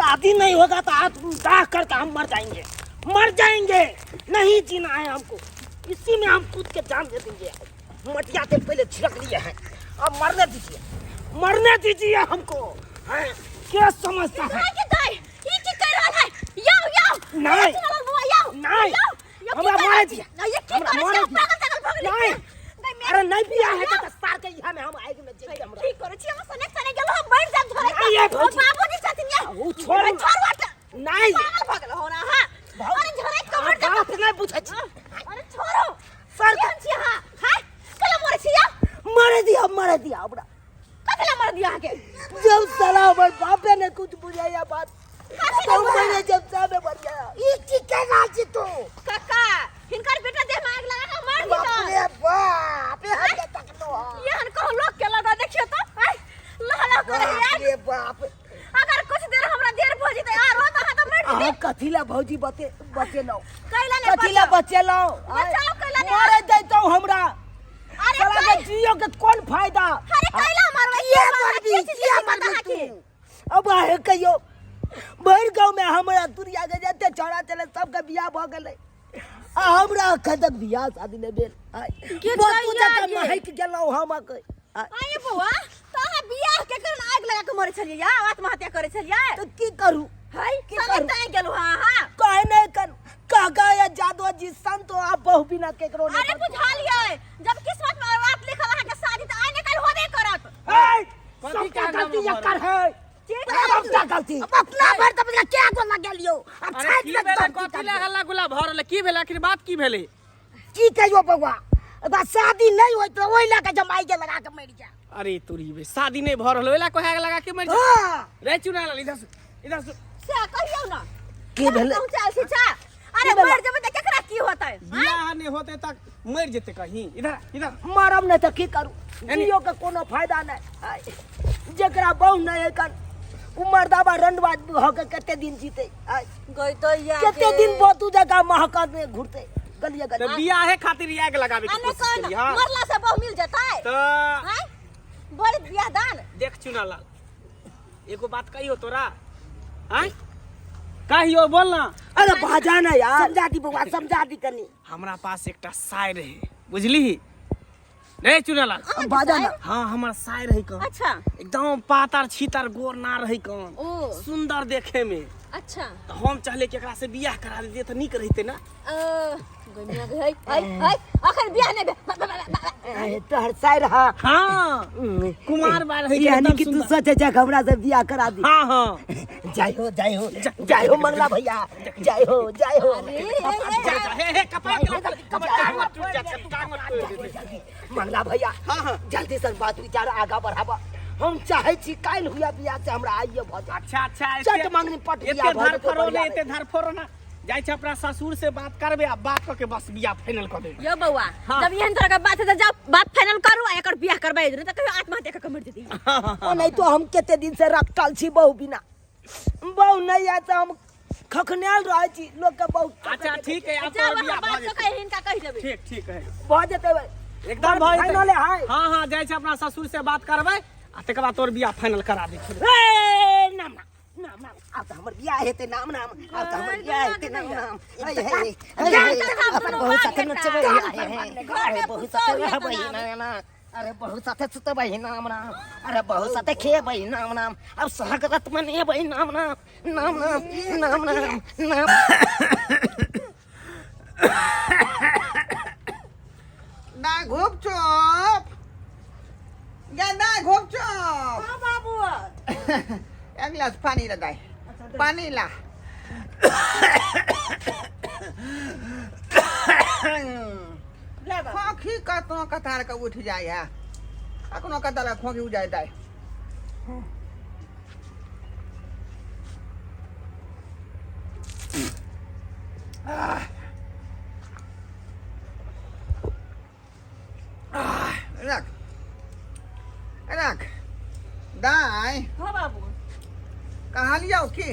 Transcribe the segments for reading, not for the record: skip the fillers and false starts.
शादी नहीं होगा तो आत्मदाह करके हम मर जाएंगे, मर जाएंगे। नहीं जीना है हमको, इसी में हम कूद के जान दे देंगे। मटिया तेल पहले छिड़क लिए हैं, अब मरने दीजिए, मरने दीजिए हमको। हैं? क्या समझता है? के दाई ई की कर रहल है? याओ याओ। नहीं। सुनल बुआ, याओ। नहीं। याओ याओ, हमरा की कर मारे रहल दिया। छी? नहीं, ये की हमरा करै छी? मारे हम दिया। पागल तागल भऽ गेलै नहीं। की? नहीं, अरे नहीं बियाह है तो सार के यहाँ में हम आएंगे में जेबे हमरा। की करै छी? अहाँ सने सने गेलहुँ, हम मरि जायब झोरे। नहीं, ये भौजी। बाबूजी छथिन ये। ओ छोड़। छोड़ बात। नहीं। पागल भऽ गेलहुँ हो ना अहाँ। अरे झोरे अहाँ कमर तक। बात नहीं बुझै छी। अरे छोड़ो। सर केहन छी अहाँ? हाय, कला मरै छी यौ? मरे दिया, मरे दिया हमरा। कथी लए मर दिया अहाँके? जब साला हमर बापे ने कुछ बुझाया बात कथी तो लए बुझाया? मैंने जब सामे मर गया। ई की केना छी तू? काका, हिनकर बेटा देह में आगि लगा कऽ मारि बाप दितन। रे बाप, एहन के तकलो हँ। एहन कहूँ लोक के लगा देखियौ तऽ, आँय, लह लह करै बाप आगि। रे बाप। अगर कुछ देर हमरा देर भऽ जेतै आरो तऽ अहाँ तऽ मरि अहाँ जेबै। कथी ला भौजी बते बचेलहुँ? कैला नहि कथी ला बचाउ? बचेलहुँ? बचाउ कैला नहि? मारे दैतहुँ हमरा। अरे साला के जियो के कोन फायदा? अरे कैला मारबै? किया की मरबी? की चीज के किया दिक्कत मरबी अहाँके? तू? अब आहे कहियो भरि गाँव में हमरा दुनिया के जते छौड़ा छलै सबके बियाह भऽ गेलै आ हमरा अखन तक बियाह शादी नहि भेल। आय, के बतू कहिया जकाँ गे? महकि गेलहुँ हम अखन। आय, आये बौआ, तऽ अहाँ बियाह के कारण आगि लगा कऽ मरै छलियै या आत्महत्या करै छलियै? तऽ की करू? है की समझ करू? तऽ गेलहुँ अहाँ। काहे नहि करू? काका या जादव जी संत हो, आप बहु बिना केकरो नहीं। अरे बुझलियै, जब किस्मत में औलाद लिखल अहाँके शादी तऽ आइ ने काल्हि होबे करत। ए, कथी सबटा कांड गलती में एकर है। ठीक। सबटा गलती अब अपना भर तब क्या गो लगेलियो अब? अरे छाटि की दे भेलै? गलती कथी कर लए हल्ला गुल्ला भऽ रहलै? की भेलै आखिर बात? की भेलै? की कहियो बौआ, बस शादी नहीं होइत रहे, ओहि लए के जमाई के लगा के मरि जा। अरे तोरी बे, शादी नहीं भऽ रहल ओहि लए कोहा लगा के मरि जा? हाँ। रे चुना लाल, इधर से, इधर से। से कहियौ ना। की भेलै? पहुँचायल छी चा? अरे की भेलै? मरि जेबै तऽ केकरा की होतै? बियाह नहीं होते तक मरि जेतै कहीं। इधर, इधर। मरब नहीं तऽ की करू? एने- जियो के कोनो फायदा नहीं। आय, जेकरा बहु नहीं है कन उ मर्दाबा रंडवा भऽ के कते दिन जीते? आय, गई तो या कते दिन बतू जकाँ महकत में घुरते गलिए तऽ गलिए? बियाहे खातिर आग लगाबे के आ नहि कोशिश कहन केली? हाँ। मरला से बहु मिल जेतै? तऽ आँय, बड़ बियाह दान। देख चुना लाल, एगो बात कहियो तोरा? आय, कहियो, बोल ना। अरे बाजा ना यार। समझा दी बौआ, समझा दी कनी। हमरा पास एकटा साय रहे, बुझली रे चुनालाल? बाजा ना। हाँ, हमर साय रहे कन। अच्छा। एकदम पातर छीतर गोर ना रहे कन। ओ। सुंदर देखे में। अच्छा। तऽ हम चाहले कि एकरा से बियाह करा देतियै तऽ नीक रहितै ना। अ, गनिया गे, है है है, अखन बियाह नहि भेल। बा- बा- बा- बा- ए, तोहर साइर? हाँ। हाँ, कुमार बार रहे। यानी कि तू सोचे छै कि हमरा से बियाह करा दी? हाँ हाँ। जय हो, जय हो, जय हो मंगला भैया, जय हो, जय हो। अरे, ए, ए, जा, हे हे, कपड़ा के कपड़ा, टांग मत टूट जा, टांग मत टूट जा। मंगला भैया। हाँ हाँ। जल्दी से बात विचार आगा बढ़ावा। हम चाहे छी काल्हि हुआ बियाह से हमरा आइए भऽ जाए। अच्छा अच्छा। चट मंगनी पट बियाह एते भऽ जेतै, धरफड़ो बढ़िया। ने एते धरफड़ो ना। जाइ छै अपना ससुर से बात करबे आ बात कऽ के बस बियाह फाइनल कऽ देबै। यौ बौआ। हाँ। जब एहन तरह के बात है तऽ जाओ बात फाइनल करू आ एकर बियाह करबै, नहि तऽ कहियो आत्महत्या कऽ के मरि जेतै। ओ नहीं तो हम कते दिन से रखल छी बहु बिना। बहु नहीं आय तऽ हम खखनायल रहै छी लोक के बहु। अच्छा ठीक है, आब जाओ तोहर अहाँ बियाह बात भऽ कऽ जेतै। के हिनका कहि देबै। ठीक ठीक है। भऽ जेतै भाई? एकदम भऽ जेतै। फाइनल है? हाँ हाँ, जाइ छै अपना ससुर से बात करबै आ तकर बाद तोहर बियाह फाइनल करा दै छी। ए, नाम नाम नाम नाम, आब तऽ हमर बियाह हेतै। नाम नाम, आब तऽ हमर बियाह हेतै। नाम नाम, हे, हे, हे, हे, अपन बहुत साथे नचबै, हे, हे, अरे बहुत साथे रहबै ना ना, अरे बहुत साथे सुतबै नाम नाम, अरे बहुत साथे खेबै नाम नाम, अब सहगरत मनेबै नाम नाम नाम नाम नाम नाम नाम। ना घूप चुप गे, ना घूप चुप। हाँ बाबू। एक गिलास पानी लगाए, पानी ला। खोखी कतनो कतार के उठ जाय है, कखनो कतार के खोखी उठ जाय दाय। रख रख दाय। हाँ बाबू। कहलियौ कि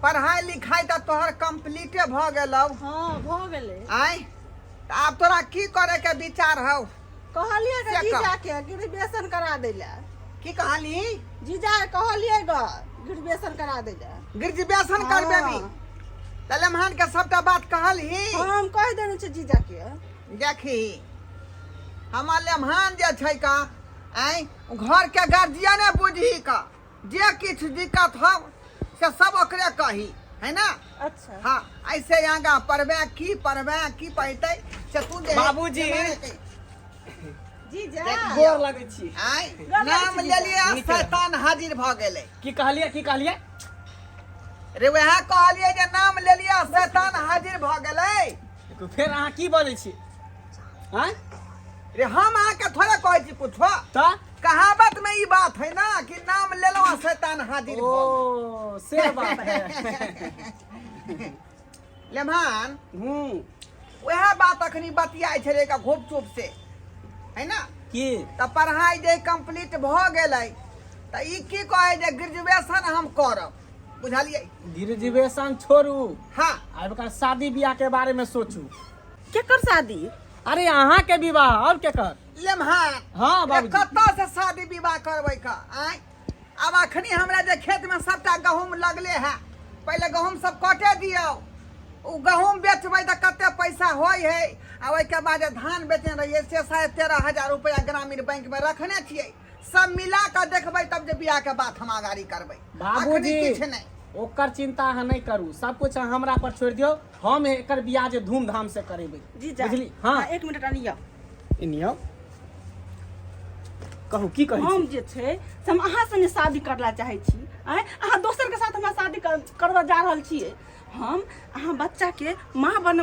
पढ़ाई लिखाई तऽ तोहर कम्प्लीटे भऽ गेलौ? हाँ, भऽ गेलै। आँय, तऽ आब तोरा की करे के विचार हौ? कहलियै से गे कह। जीजा के ग्रेजुएशन करा दै लए। की कहली? जीजा के कहलियै ग ग्रेजुएशन करा दै लए। ग्रेजुएशन करबे भी? हाँ। तऽ लेमहान के सबटा बात कहल ही? हाँ, हम कहि देने छियै जीजा के। देखी, हमर लेमहान जे छै का आँय, घर के गार्जियने बुझही का, जे किछु दिक्कत हो से सब ओकरे कही है ना। अच्छा। हाँ, ऐसे आगा पढ़बे की, पढ़बे की पढ़तै से तू जे बाबूजी। जीजा, गोर लगै छी। आँय, गोर लगै नाम छी। लेलियै नीक रहू। शैतान हाजिर भऽ गेलै। की कहलियै, की कहलियै? रे, वएह कहलियै जे नाम लेलियै शैतान हाजिर भऽ गेलै। देखू, फेर अहाँ की बजै छी आँय? रे, हम अहाँके थोड़े कहै छी कुछो। तऽ कहावत में ई बात है ना कि नाम लेलहुँ आ शैतान हाजिर भऽ गेल। ओ, से बात है। लेमहान, हूँ। वएह बात अखनी बतियाइ छलै का घुप चुप से है ना। की? तऽ पढ़ाइ जे कंप्लीट भऽ गेलै तऽ ई की कहै जे ग्रेजुएशन हम करब, बुझलियै? ग्रेजुएशन छोड़ू। हाँ। आब एकर शादी बियाह के बारे में सोचू। केकर शादी? अरे, अहाँ के विवाह, और केकर? लेमहान। हाँ, रे, बाबूजी। कतऽ से शादी विवाह करबै का आँय? आब अखनी हमरा जे खेत में सबटा गहूम लगले है, पहिले गहूम सब कटे दियौ, ओ गहूम बेचबै तऽ कते पैसा होइ है, आ ओहिके बाद जे धान बेचने रहियै से 13,500 रुपया ग्रामीण बैंक में रखने छियै, सब मिला कऽ देखबै तब जे बियाह के बात हम अगाड़ी करबै। बाबूजी, अखनी किछु नहि। ओकर चिंता अहाँ नहि करू, सब कुछ अहाँ हमरा पर छोड़ि दियौ, हम एकर बियाह जे धूमधाम से करेबै। जीजा। बुझली? हाँ। एक मिनट आनियौ। इनियौ, कहू, की कहै हम छी? जे छै से हम अहाँ संगे शादी करला चाहै छी। आँय, अहाँ दोसरके साथ हमरा शादी करबऽ जा रहल छियै। हम अहाँ बच्चाके माँ बने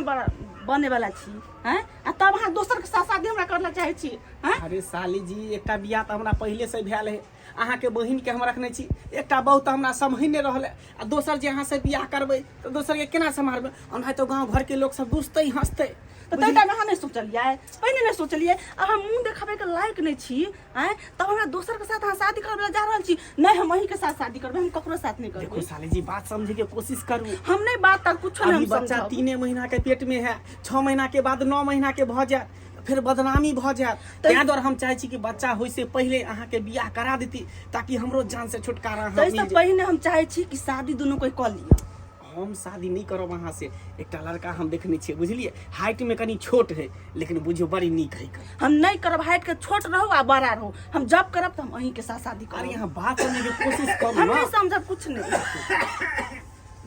बनेवला छी। आँय, आ तब अहाँ दोसरके साथ शादी हमरा करला चाहै छी? आँय? अरे साली जी, एकटा बियाह तऽ हमरा पहिले से भेल है, अहाँके बहिनके हम रखने छी, एकटा बहु तऽ हमरा सम्हरि नहि रहल है, आ दोसर जे अहाँ से बियाह करबै तऽ दोसरके केना सम्हारबै? ओनाहितो गाँव घरके लोक सब दुसतै, हँसतै। तऽ ताहि टाइम अहाँ नहि सोचलियै? पहिने नहि सोचलियै? आब हम मुँह देखाबैके लायक नहि छी। आँय, तब हमरा दोसरके साथ अहाँ शादी करबै लए जा रहल छी? नहि, हम अहीँके साथ शादी करबै, हम ककरो साथ नहि देखो करबै। साली जी, बात समझे के कोशिश करू। हम नहि बात तात कुछो नहि अभी हम बच्चा समझब। 3 महीना के पेट में है, 6 महीना के बाद 9 महीना के भऽ जायत, फिर बदनामी भऽ जायत। ताहि दुआरे हम चाहै छी कि बच्चा होय से पहिले अहाँके बियाह करा देती, ताकि हमरो जान से छुटकारा अहाँ ताहिसँ मिल जाय। पहिने हम चाहै छी कि शादी दुनू कोइ कऽ लिअ। हम शादी नहि करब अहाँ से। एकटा लड़का हम देखने छियै, बुझलियै? हाइट में कनि छोट है, लेकिन बुझियौ बड़ी नीक है। हम नहि करब, हाइट के छोट रहू आ बड़ा रहू, हम जब करब तऽ हम अहीँके साथ शादी अरे, करब। यहाँ बात समझे के कोशिश करू हम ना। नहि समझब कुछ नहि।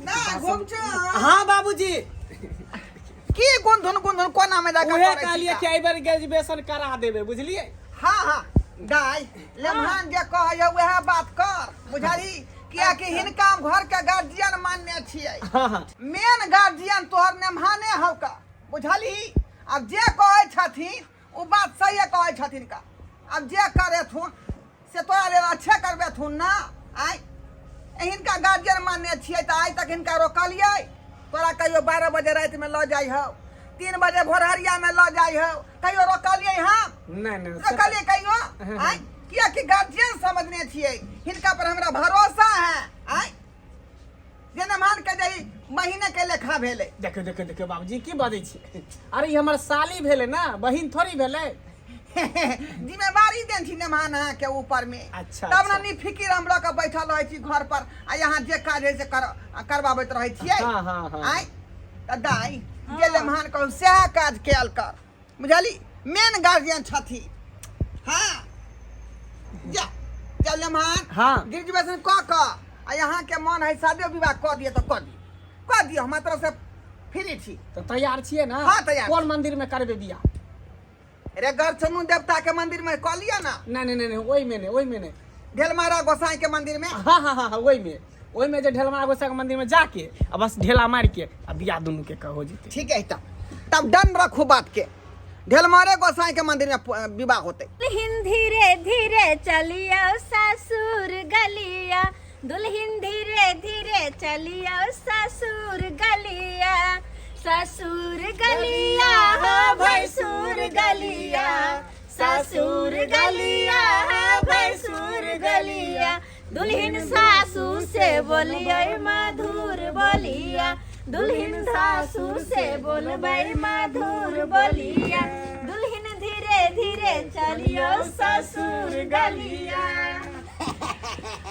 ना घुम छौ। हाँ बाबूजी। की गुंधुन गुंधुन कोना में जाके उहे करै छी कहलियै का? कि एहि बेर ग्रेजुएशन करा देबै, बुझलियै? हाँ हाँ दाइ, लेमहान जे कहै वएह बात कर, बुझलही? कियाकि हिनका हम घर के गार्जियन मानने छियै। हाँ हाँ। मेन गार्जियन तोहर नेमहाने हौ का, बुझलही? आब जे कहै छथिन ओ बात सहिए कहै छथिन का। आब जे करेथुन से तोरा लेल अच्छे करबेथुन ना। आइ हिनका गार्जियन मानने छियै तऽ आइ तक हिनका रोकलियै? तोरा कहियो 12 बजे रातिमे लऽ जाइ हौ, 3 बजे भोरहरियामे लऽ जाइ हौ, कहियो रोकलियै हम? नहि नहि। रोकलियै कहियो? आइ कियाकि गार्जियन समझने छियै, हिनका पर हमरा भरोसा है। आइ जेना मान के जाई महीने के लेखा भेलै। देखियौ देखियौ देखियौ बाबूजी, की बजै छी? अरे, ई हमर साली भेलै ना, बहिन थोड़ी भेलै। जिम्मेवारी देन छी नेमान अहाँ के ऊपर में। अच्छा, तब अच्छा। ने नी फिकिर हम लऽ के बैठल रहै छी घर पर, आ यहाँ जे काज होइ से कर करबाबैत रहै छियै। हाँ, हाँ, हाँ। आइ तऽ दाइ, जे लेमहान कहू सएह काज कयल कर, बुझली? मेन गार्जियन छथि। हाँ, जा जा लेमहान। हाँ। ग्रेजुएशन कऽ कऽ आ यहाँ के मन है शादियो विवाह कऽ दिअ तऽ कऽ दिअ, कऽ दिअ, हमरा तरफ से फ्री छी। तऽ तैयार छियै ना? हाँ, तैयार। कोन मंदिर में करबै बियाह? रे, गरचनु देवता के मंदिर में कऽ लिअ ना। नहि नहि नहि नहि, ओहिमे नहि, ओहिमे नहि। ढेलमारा गोसाई के मंदिर में। हाँ हाँ हाँ हाँ, ओहिमे, ओहिमे जे ढेलमा गोसाई के मंदिर में जाके आ बस ढेला मारि के आ बियाह दुनू के हो जेतै। ठीक है, तब तब डन रखू बात के, ढेलमारे गोसाई के मंदिर में विवाह होते। दुल्हिन धीरे धीरे चलियो ससुर गलिया, दुल्हिन धीरे धीरे चलियो ससुर गलिया, ससुर गलिया हो भैसुर गलिया, ससुर गलिया हो भैसुर गलिया। दुल्हिन सासू से बोलिए मधुर बोलिया, दुल्हिन सासू से बोलबै मधुर बोलिया, दुल्हिन धीरे धीरे चलियो ससुर गलिया।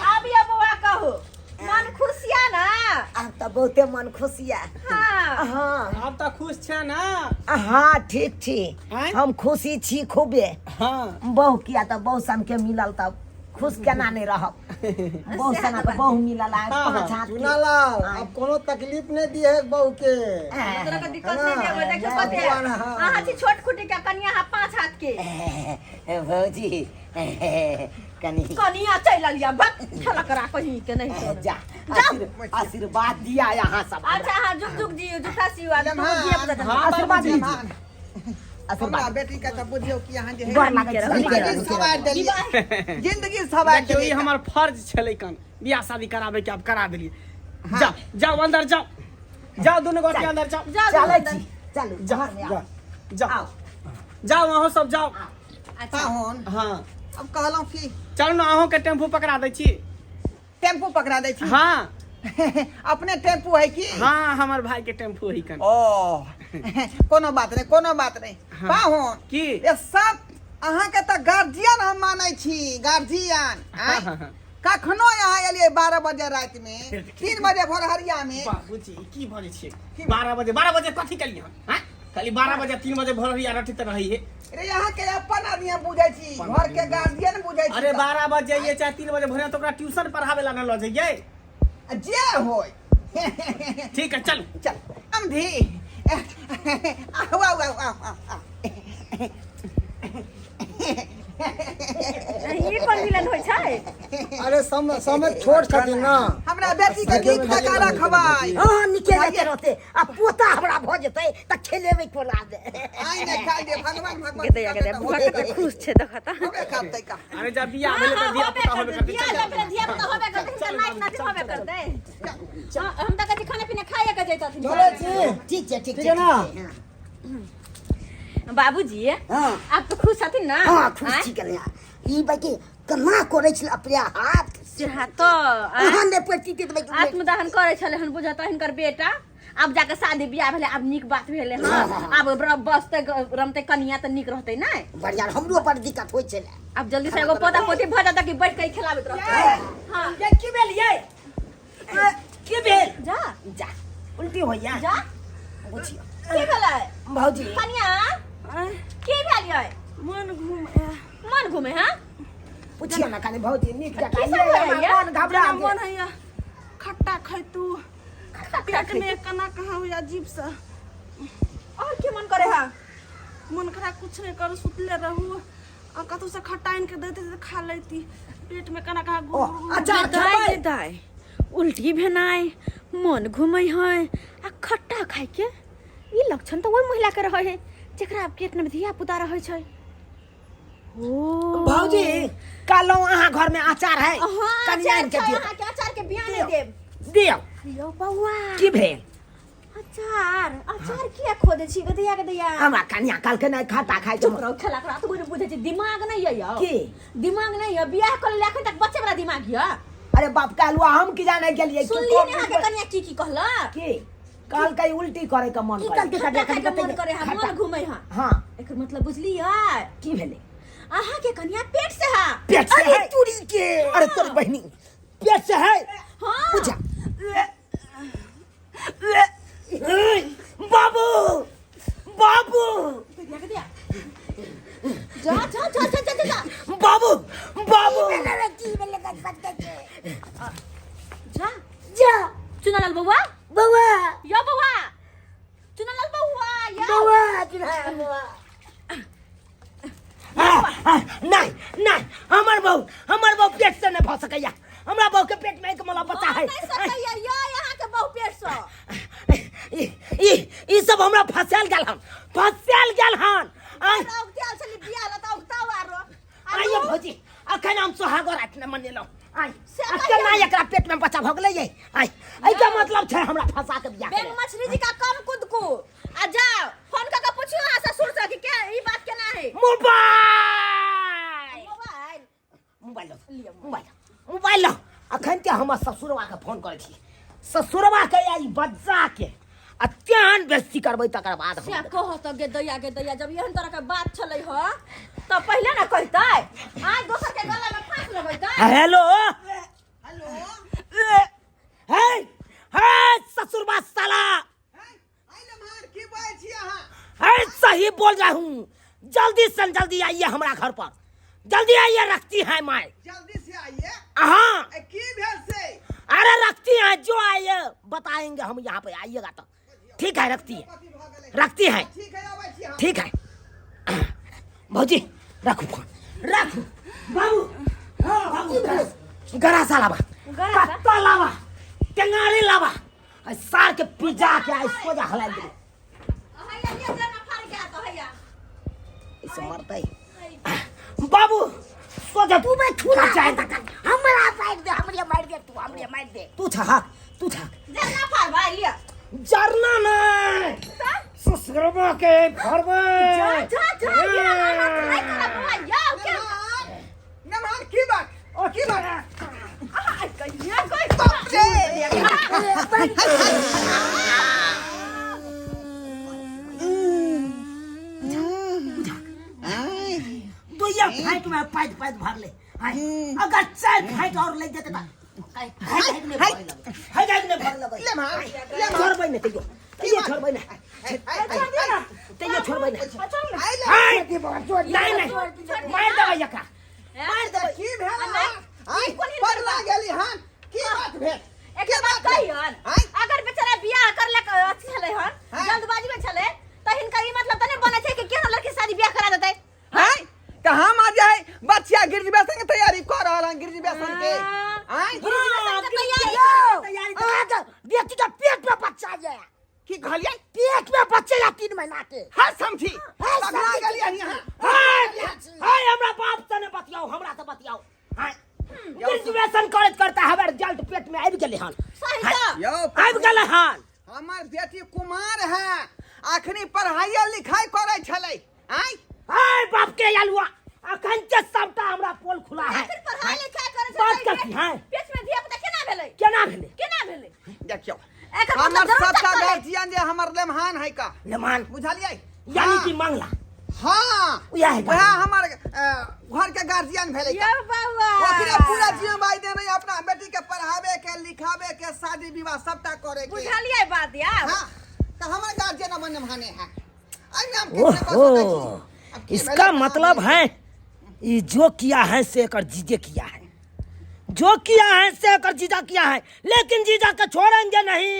आब ये बौआ कहू। मन खुशिया ना? आब तऽ बहुते मन खुशिया। हाँ। हाँ। आब तऽ खुश छै ना? हाँ, ठीक छी। आँय? हम खुशी छी खूबे। हाँ। बहु किया तऽ बहु सन के मिलल तब खुश केना नहीं रहब? बहु सएह सना तऽ के बात। बहु मिलल आ हाँ, पाँच हाथ के। चुनालाल, अब कोनो तकलीफ नहीं दी है बहू के। तोरा के दिक्कत नहीं देबै। देखियौ कते भगवान, हाँ। अहाँ छी छोट खुटी के, कनिया अहाँ पाँच हाथ के। भौजी, कनी कनिया चलि अलिया बक खेला करा कहीं के नहीं तोरे। जा, आशीर्वाद दिया यहाँ सब। अच्छा, हाँ, जुग जुग जियो, जुठा सियो आ लेमहा। धिया पुता। हाँ, आशीर्वाद बाबूजी। दीजिए। हमरा आशीर्वाद। बेटी के तऽ बुझियौ कि अहाँ जे है गोर लागै छी। जिंदगी सवार देलियै, जिंदगी सवार देखियौ, ई देलियै। हमर फर्ज छलै कन बियाह शादी कराबे के, आब करा देलियै। जाओ जाओ, अंदर जाओ, जाओ, दुनू गोटे अंदर जाओ। जाओ। चलै अंदर। छी, चलू। जाओ। घर में आओ। जाओ जाओ जाओ, अहूँ सब जाओ। अच्छा। पाहुन। हाँ। अब कहलहुँ कि चलू ने, अहूँ के टेम्पू पकड़ा दै छी। टेम्पू पकड़ा दै छी? हाँ। अपने टेम्पू है की? हाँ, हमर भाई के टेम्पू है कन। ओ, कोनो बात नहीं, कोनो बात नहीं। हाँ। पाहुन। की? ये सब अहाँके तऽ गार्जियन हम मानै छी, गार्जियन। आँय? हाँ, हाँ। कखनो यहाँ एलियै 12 बजे राति में, 3 बजे भोरहरिया में। बाबूजी, ई की बजै छियै? 12 बजे, 12 बजे कथी केलियै हम? हाँ, खाली 12 बजे, 3 बजे भोरहरिया रटित रहै है। रे, यहाँ के अपन आदमी हम बुझै छी, घर के गार्जियन बुझै छी। अरे, तऽ। 12 बजे जइयै चाहे 3 बजे भोरे, तऽ ओकरा ट्यूशन पढ़ावे ला न लऽ जइयै? जे होय। ठीक है, चलू। चल समधी, आउ आउ आउ आउ आउ आउ। ई कोन मिलन होइ छै? अरे, समय छोट छथिन ना। हमरा बेटी के नीक जकाँ रखबै। हाँ, निके रहते रहते आ पोता हमरा भऽ जेतै तऽ खेलेबै कोना दे। आइ ने खाइ दे, भगवान भगवान। गे दैया गे दैया, बुआ कते खुश छै देखता। होबे करतै का? अरे, जब बियाह भेलै तऽ धिया पुता होबे करतै। बियाह जब भेलै, धिया पुता होबे करतै, हिनकर नाति नातिन होबे करतै। हाँ, हम तऽ कहै छी खाना पीना खाइए के जैतथिन। चलै छी। ठीक छै, ठीक ठीक छै। है ना? हाँ। बाबूजी। हाँ। आप तऽ खुश छथिन ना? हाँ, खुश आँय? छी। कन्या, ई बाकी केना करै छलै अपने हाथ से तऽ आँय? अहाँ नहि पड़ती तऽ बाकी आत्मदहन करै छलै हन बुझत हिनकर बेटा। आब जाके शादी बियाह भेलै, आब नीक बात भेलै। हँ, आब बसतै रमतै कनिया तऽ नीक रहतै ने? बढ़िआँ, हमरो बड़ दिक्कत होइ छलै। आब जल्दी से एगो पोता पोती भऽ जाता कि बैठ के खेलाबैत रहतै। हाँ। ये की भेल? ये की भेल? जा। जा, उल्टी होइया। जा। बुझियौ। की भेलै? भौजी। कनिया, की भेल यै? मन घूमे। मन घूमे? हाँ। पुछियौ ने कनि भौजी नीक जकाँ। की सब ये होइया? हमरा मन घबरा जेना गेल। मन हैया खट्टा खैतू, पेट में केना कहाँ होइया अजीब से। और की मन करे है? मन खराब, कुछ नहीं करू, सुतले रहू आ कतौ से खट्टा आनि के दैते तऽ खा लैती। पेट में केना कहाँ ओ गुड़ गुड़। अचार दाइ खेबै? गे दाइ, उल्टी भेनाइ, मन घूमै है आ खट्टा खाइके, ई लक्षण तऽ ओहि महिला के रहै है जेकरा पेट में धिया पुता रहै छै। ओ भौजी, कहलहुँ अहाँ घर में अचार है? हाँ। कनि अचार आनि के छै। दियौ। अहाँके अचार के बिया नहि देब। दियौ। यौ बौआ। की भेल? अचार, अचार किया खोजै छी गदैया गदैया? हमरा कनिया कहलकै नहि खट्टा खाइ चुप रहो, खेला करा तू बुझै छी, दिमाग नहि यऽ यौ। की? दिमाग नहि यऽ, बियाह कऽ लेले एखन तक बच्चे वाला दिमाग यऽ। अरे बाप, कहलहुँ हम की जाने गेलियै कि सुनलियै ने अहाँके कनिया की की कहलक? की कहलकै? उल्टी करे के मन की करे। कहलकै? खट्टा खाइके मन करे है, मन घूमै है। हाँ। एकर मतलब बुझलियै? की भेलै? अहाँके कनिया पेट से है। पेट से अरे है? तुरी के। अरे तोर बहिनी, पेट से है? हाँ। बुझा बाबू, बाबू। गदिया गदिया, जा जा जा जा जा जा। बाबू, बाबू। जा। जा। चुनालाल बौआ। बौआ। यो बौआ, चुनालाल बौआ, यो। बौआ, चुना बौआ। नहीं नहीं, हमर बहू, हमर बहू पेट से नहीं भऽ सकैया। हमरा बहू के पेट में एक मला बच्चा है। नहीं सकैया यो यहाँ के बहु पेट से। ई ई ई सब हमरा फसायल गेल हन, फसायल गेल हन। आइ। औगताल छली बियाह ल त औगताव आरो। आइयो भौजी, अखन हम सोहागो राति नहि मनेलहुँ। आइ से आ कहिया? केना एकरा पेट में बच्चा भऽ गेलै? ये आइ एहिके मतलब छै हमरा फंसा के बियाह बेंग करे। मछली जी का कम कुद को आ जाओ, फोन कर के पूछियो अहाँ ससुर से कि के ई बात केना है। मोबाइल। मोबाइल। मोबाइल लो, मोबाइल लो, मोबाइल लो। अखन के हमर ससुरवा के फोन करै छी, ससुरवा के या ई बच्चा के आ तेहन बेइज्जती करबै तकर बाद हम से कह त गे दैया, गे दैया, जब एहन तरह के बात छलै ह त पहिले ना कहतै, आज दोसर के गला में फांस लगैतै। हेलो। हेलो। है है ससुरबा साला। आइ लम्हार की बाजै छी अहाँ? है सही बोल रहा हूँ, जल्दी से जल्दी आइए हमरा घर पर, जल्दी आइए। रखती है माए। जल्दी से आइए। हाँ। ए, की भेल से? अरे रखती है, जो आइए बताएंगे हम यहाँ पे, आइएगा तो ठीक है। रखती है। पति भऽ गेलै। रखती है। ठीक है, अबै छी हम। ठीक है भौजी, रखू फोन रखू। बाबू बाबू, गरासा लावा, कत्ता लावा, टेंगारी लावा, आ सार के पिजा के आई सोजा हला दे। इसे मरतै बाबू सोजा। तू बे छुरा चाहे हमरा मारि दे, हमरे मारि दे, तू हमरे मारि दे। तू छहक, तू छहक। जरना फाड़ भाई लिया। जरना नहीं, ससुरबा के फरबे। जा जा जा, ये हाथ नहीं करब बौआ, यौ के नमहार नमहार, की बात, ओ की बात? अहाँ कहिया कोई बाप रे। दुइया फाइट में पाइट पाइट भर ले। हाय, अगर चार फाइट और लग जेते त हाय हाय नहीं भरे लगे, हाय हाय नहीं भरे लगे। लेमहार लेमहार। छोड़बै नहीं तैयो, तैयो छोड़बै नहीं, तैयो छोड़बै नहीं। आइ ले। हाय नहीं नहीं, मार देबै एकरा, मार देबै। की भेल? आइ पगला गेली हन? की बात भेल? एक बात कहियन? आँय? अगर बेचारा बियाह करलक अथी छलै हन, हाँ। जल्दबाजी में छलै, तऽ हिनकर ई मतलब तऽ नहि बनै छै कि केहन लड़की शादी बियाह करा देतै। आँय, तऽ हम आज है बच्चा ग्रेजुएशन के तैयारी कऽ रहल हन, ग्रेजुएशन के। आँय? ग्रेजुएशन के तैयारी। तैयारी अहाँके बेटी के पेट में बच्चा ये। की कहलियै? पेट में बच्चे या 3 महीना के। हर समझी, पगला गेली यहाँ। हाय हाय, हमरा बाप से नहीं बतियाओ, हमरा से बतियाओ। हाय, ग्रेजुएशन करैत करता हमर रिजल्ट पेट में आबि गेलै हन। सही तऽ। यौ। आबि गेलै हन। हमर बेटी कुमार है, अखनी पढ़ाई लिखाई करै छलै। आँय? हाय बाप के अलुआ, अखन के सबटा हमरा पोल खुला है। फिर पढ़ाई लिखाई करै छै। बात तऽ कथी है? पेट में धिया पुता केना भेलै? केना भेलै? केना भेलै? देखियौ, एकर हमर मतलब जरूर सबटा चक्कर है। गार्जियन जे हमर लेमहान है का। लेमान। बुझलियै? यानी कि मंगला। हाँ। उएह है। वएह हमर घर के गार्जियन भेलै का। यौ बौआ, ओकरे पूरा जिम्मेदारी देने, अपना बेटी के पढ़ावे के, लिखावे के, शादी विवाह सबटा करे के। बुझलियै बात यार? हाँ, तऽ हमर गार्जियन अपन लेमहाने है। एहिमे हम किछु नहि कऽ सकै छी। ओहो, अब की इसका भेलै, कहाँ मतलब भेलै? है ये जो किया है से एकर जीजे किया है, जो किया है से एकर जीजा किया है, लेकिन जीजा के छोड़ेंगे नहीं।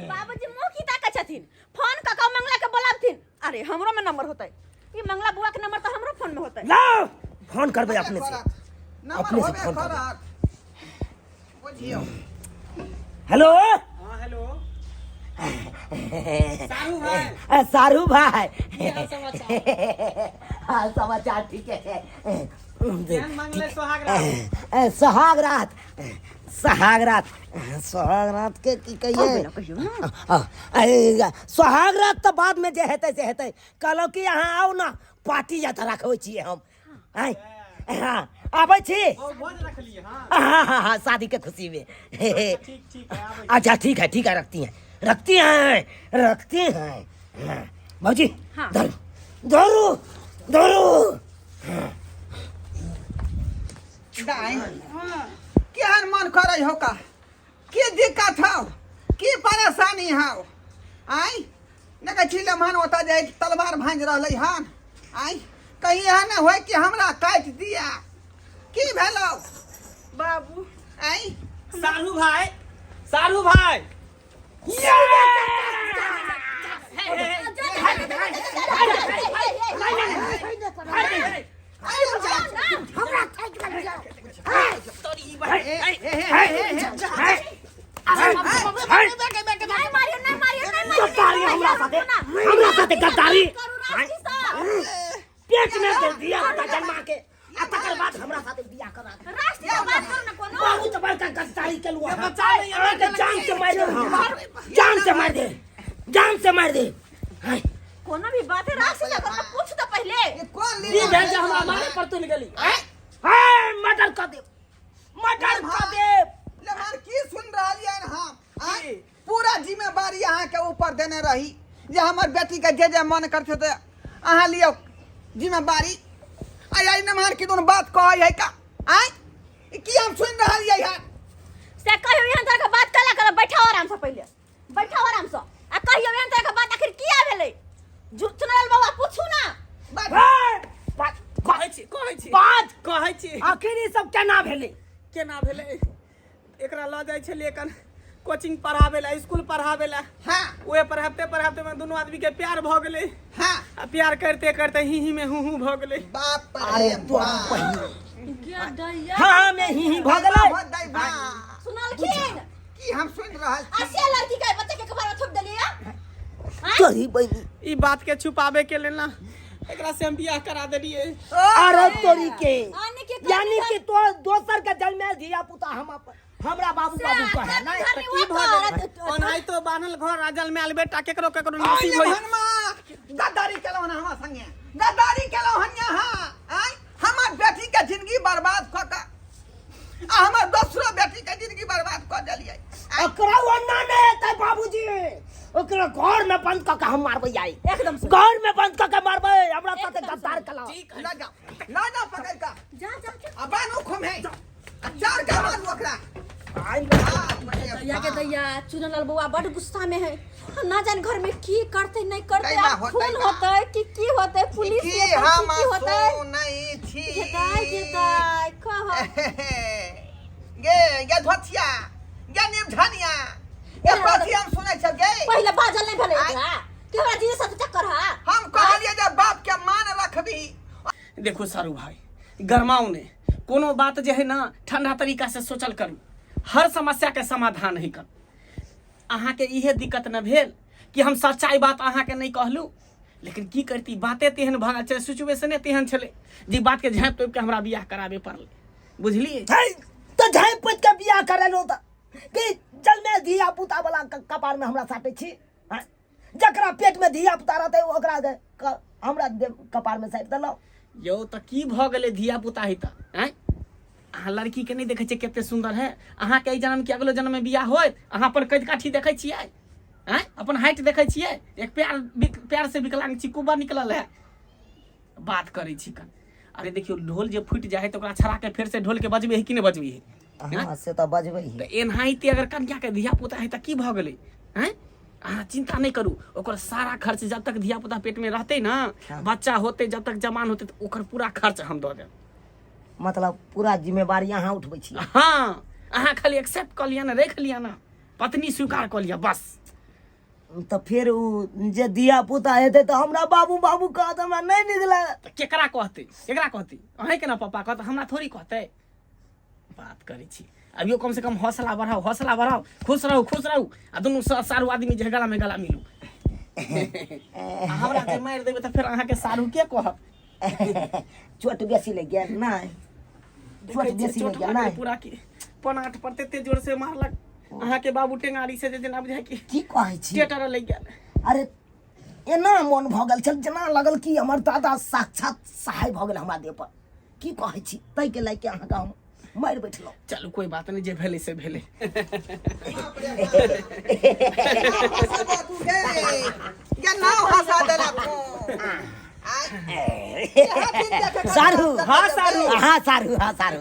बाबूजी मुँह की ताकै छथिन? फोन कऽ कऽ मंगला के बोलाबथिन। अरे हमरो में नंबर होतै, ई मंगला बुआ के नंबर तऽ हमरो फोन में होतै। लाओ, फोन करबै अपने से। करत। नंबर अपने से होबे फोन करबै। करत, बुझियौ। हेलो। हाँ, हेलो सारू भाई। सारू भाई। की हाल समाचार? हाल समाचार ठीक है। केहन मंगले सोहाग रात? सोहाग रात, सोहाग रात, सोहाग रात के की कहिए, सोहाग रात तऽ बाद में जे हेतै से हेतै। कहलहुँ कि अहाँ आउ ने, पार्टी जतऽ रखबै छियै हम। आँय, हाँ, आबै छी। ओ भोज रखलिए? हाँ। हाँ हाँ हाँ, शादी के खुशी में। ठीक ठीक है, आबै छी। अच्छा ठीक है, ठीक है, रखती हैं, रखती हैं, रखती हैं। हाँ, भौजी। हाँ। धरू धरू धरू। दाइ, केहन मन करै हो का? की दिक्कत हौ, की परेशानी हौ? आँय, देखै छी लम्हन ओतऽ जाइ तलवार भाँजि रहलै हन। आँय, कहीं एहन नहि होय कि हमरा काटि दिया। की भेलौ? बाबू। आँय? सारू भाई, सारू भाई। हमरा थाकि गेल। नहीं मारियो, नहीं मारियो, नहीं मारियो। गद्दारी हमरा साथे, हमरा साथे गद्दारी। करू राष्ट्रीय सँ। पेट में दे दिया पुता जन्मा के आ तकर बाद हमरा साथे बियाह करा दे। राष्ट्रीय बात करू ने कोनो। बहुत बड़का गद्दारी केलहुँ अहाँ। बचा नहीं। अहाँके जान से मारि दे, जान से मारि दे, जान से मारि दे। हाय। कोनो भी बात है, राष्ट्रीय सँ करू, पूछ तो पहिले। ई कोन की लीला भेल जे हमरा मारे पर तुल गेली? हाय, मर्डर कर दे, मर्डर कर दे। लेकिन की सुन रहलियै हम? आँय? पूरा जिम्मेवारी अहाँके ऊपर देने रही जे हमर बेटीके जे जे मन करतै तऽ अहाँ लियौ जिम्मेवारी। आइ आइ नमहर की दुनू बात कहै है का? आँय, ई की हम सुनि रहलियै हन? से कहियो एहन तरह के बात कला कर बैठाओ आराम से पहिले बैठाओ आराम से आ कहियो एहन तरह के बात आखिर किया भेलै चुनल बाबा पूछू ना कहै छी कहै छी बात कहै छी आखिर ई सब केना भेलै केना भेलै एकरा लऽ जाइ छलियै कन कोचिंग पढ़ाबै लए स्कूल पढ़ाबै लए हाँ उहे पढ़ाबते पढ़ाबते में दुनू आदमी के प्यार भऽ गेलै हाँ आ प्यार करते करते ही ही में हूँ हूँ भऽ गेलै बाप अरे रे तोरा बाप बहिन गे दैया हाँ में ही ही भऽ गेलै हो दैबा सुनलखिन की हम सुनि रहल आ छी से लड़की के बच्चा के कपार में थोप देलियै तोरी बहिनी ई बात के छुपावे के लेल ना एकरा से हम बियाह करा देलियै अरे तोरी के आने के यानी कि तो दोसर के जन्मेल धिया पुता हम हमरा बाबू बाबू कहे नहीं तऽ की भऽ गेलै ओनाहितो बान्हल घर आ जलमायल बेटा केकरो केकरो नसीब आइए होई भनमा गद्दारी केलहुँ हन हमरा संगे गद्दारी केलहुँ हन यहाँ आँय हमर बेटी के जिंदगी बर्बाद कऽ कऽ आ हमर दोसरो बेटी के जिंदगी बर्बाद कऽ देलियै ओकरा ओना नहि हेतै बाबूजी ओकरा घर में बंद कऽ के हम मारबै आई एकदम से घर में बंद कऽ के मारबै हमरा साथे गद्दार कला ठीक है लऽ जाओ लऽ जाओ पकड़ कऽ जा जा जा। आ बानू खुमे आ चार के मारू ओकरा आई बाप रे दैया के बाप। दैया चुनलाल बउआ बड गुस्सा में है ना जान घर में की करते नहीं करते दैबा आब होतै खून बा। होतै कि की होतै पुलिस की एतै कि हम की होतै सुनै छी गेदाय गेदाय कह गे गे धोतिया गे निमझनिया गे कथी हम सुनै छ गे पहिले बाजल नहीं भेलै आँय? एकरा कि हमरा जीजा साथ चक्कर हा हम कहलियै जे बाप के मान रखबी देखो सारू भाई गरमाओ ने कोनो बात जे है ना ठंडा तरीका से सोचल करू हर समस्या के समाधान है कर अहाँके इहे दिक्कत न भेल कि हम सच्चाई बात अहाँके नहि कहलहुँ लेकिन की करती बाते तेहन भऽ गेल छलै सिचुएशने तेहन छलै जे बातके झाँपि तोपि के हमरा बियाह कराबे पड़लै बुझलियै है तऽ झाँपि पोति के बियाह करेलहुँ तऽ कि जलमे धिया पुता वाला कपार में हमरा साटै छी आँय? जकरा पेट में धिया पुता रहतै ओकरा हमरा कपार में साटि देलहुँ यौ तऽ की भऽ गेलै धिया पुता है तऽ आँय अहाँ लड़कीके नहि देखै छियै कते सुन्दर है अहाँके एहि जन्म कि अगलो जन्ममे बियाह होत अहाँ अपन कद काठी देखै छियै आँय अपन हाइट देखै छियै एक प्यार प्यार से विकलांग छी कुबर निकलल है बात करै छी कन अरे देखियौ ढोल जे फूटि जाइ है तऽ ओकरा छड़ा के फेर से ढोल के बजबै है कि नहि बजबै है हाँ से तऽ बजबै ही तऽ एनाहिते अगर कनियाके धिया पुता है तऽ की भऽ गेलै आँय अहाँ चिंता नहि करू ओकर सारा खर्च जब तक धिया पुता पेटमे रहतै ने बच्चा होतै जब तक जवान होतै तऽ ओकर पूरा खर्च हम दऽ देब मतलब पूरा जिम्मेवारी अहाँ उठबै छी हाँ अहाँ खाली एक्सेप्ट कऽ लिअ ने राखि लिअ ने पत्नी स्वीकार कऽ लिअ बस तऽ फेर ओ जे धिया पुता हेतै तऽ हमरा बाबू बाबू कहत हमरा नहि नीक लागत तऽ केकरा कहतै केकरा कहतै अहीँके ने पप्पा कहत हमरा थोड़ी कहतै बात करै छी अभियो कम से कम हौसला बढ़ाओ हौसला बढ़ाओ खुश रहू खुश रहू आ दुनू सारू आदमी जे गला में गला मिलू आ हमरा जे मारि देबै तऽ फेर अहाँके सारू के कहत चोट बेसी लागि गेल नहि चोट देखै छियै, बेसी चोट लागि गेल लागल नहि पूरा की पनाट पर तते जोर से मारलक अहाँके बाबू टेंगारी से जे जेना बुझाय कि की कहै छी टेटर लागि गेल अरे एना मोन भऽ गेल छल जेना लगल कि हमर दादा साक्षात सहाय भऽ गेल हमरा देह पर की कहै छी ताहिके लए के अहाँके हम मारि बैठलहुँ चलू कोई बात नहीं जे भेलै से भेलै हंसबो तू गे गे नाव हंसा देलक तू आय, इएह दिन देखे खातिर सारू हाँ, सारू। हाँ सारू हाँ सारू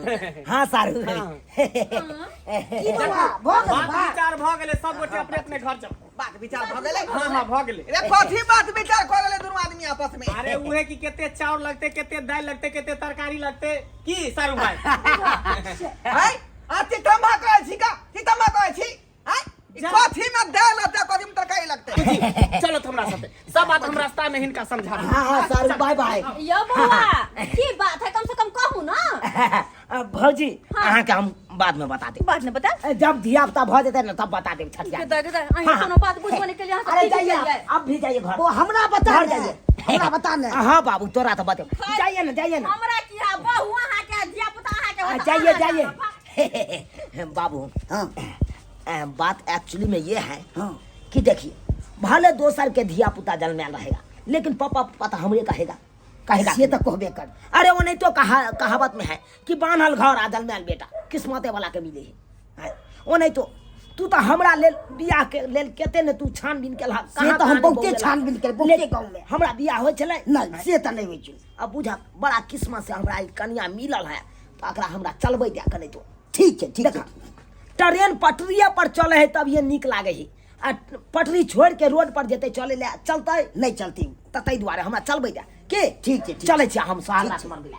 हाँ सारू की बौआ भऽ गेल बात विचार भऽ गेलै सब गोटे अपने अपने घर जाउ बात विचार भऽ गेलै हाँ हाँ भऽ गेलै रे कथी बात विचार कऽ लेले दुनू आदमी आपस में अरे उहे कि कते चाउर लगते कते दालि लगते कते तरकारी लगते की सारू भाई है आ चितम्बा कहै छी का चितम्बा कहै छी हैं ई जा। कथी में दालि लगतै कथी में तरकारी लगतै चलो हमरा साथे सब बात हम रास्ता में हिनका समझा देब। हाँ हाँ सारू बाय बाय यो बौआ की बात है कम से कम कहू ना भौजी अहाँके हम बाद में बता देब बात ने बता जब धिया पुता भऽ जेतै ने तब बता देब छठिया गेदाय गेदाय अहीं हाँ। कोनो बात बुझबो नहीं केलियै अहाँ अरे सब की जाइए केलियै आप, आप भी जाइए घर वो हमरा बता घर ने जाइए हमरा बता ने हाँ बाबू तोरा तो बता जाइए ना जाइए ना हमरा की है बहु अहाँ के धिया पुता अहाँ के हाँ, होत, जाइए अहाँ जाइए जानो। बाबू हाँ बात एक्चुअली में ये है हाँ कि देखिए भले दोसर के धिया पुता जन्मायल रहेगा लेकिन पापा पापा तो हमरे कहेगा कहेगा से तऽ कहबे कर अरे वो नहीं तो कहावत में है कि बान्हल घर आ जन्मायल बेटा किस्मते वाला के मिले है हैं? वो नहीं तो तू तो हमरा लेल बियाह के लेल केते ने तू छानबीन केलहा से तऽ हम बहुते छानबीन केलियै, बहुते लेकिन गाँवमे। हमरा बियाह होइ छलै नहि से तऽ नहि होइ छै अब बुझा बड़ा किस्मत से हमरा ई कनिया मिलल है तऽ एकरा हमरा चलबै दए के नहीं तो ठीक छै ठीक देखा छै ट्रेन पटरिए पर चले है तब ये नीक लागे है आ पटरी छोड़ के रोड पर जेतै चले ले चलतै? नहि चलती। तऽ ताहि दुआरे हमरा चलबै दे के। ठीक छै, ठीक। चलै छी हम सोहाग रात मनबै लए।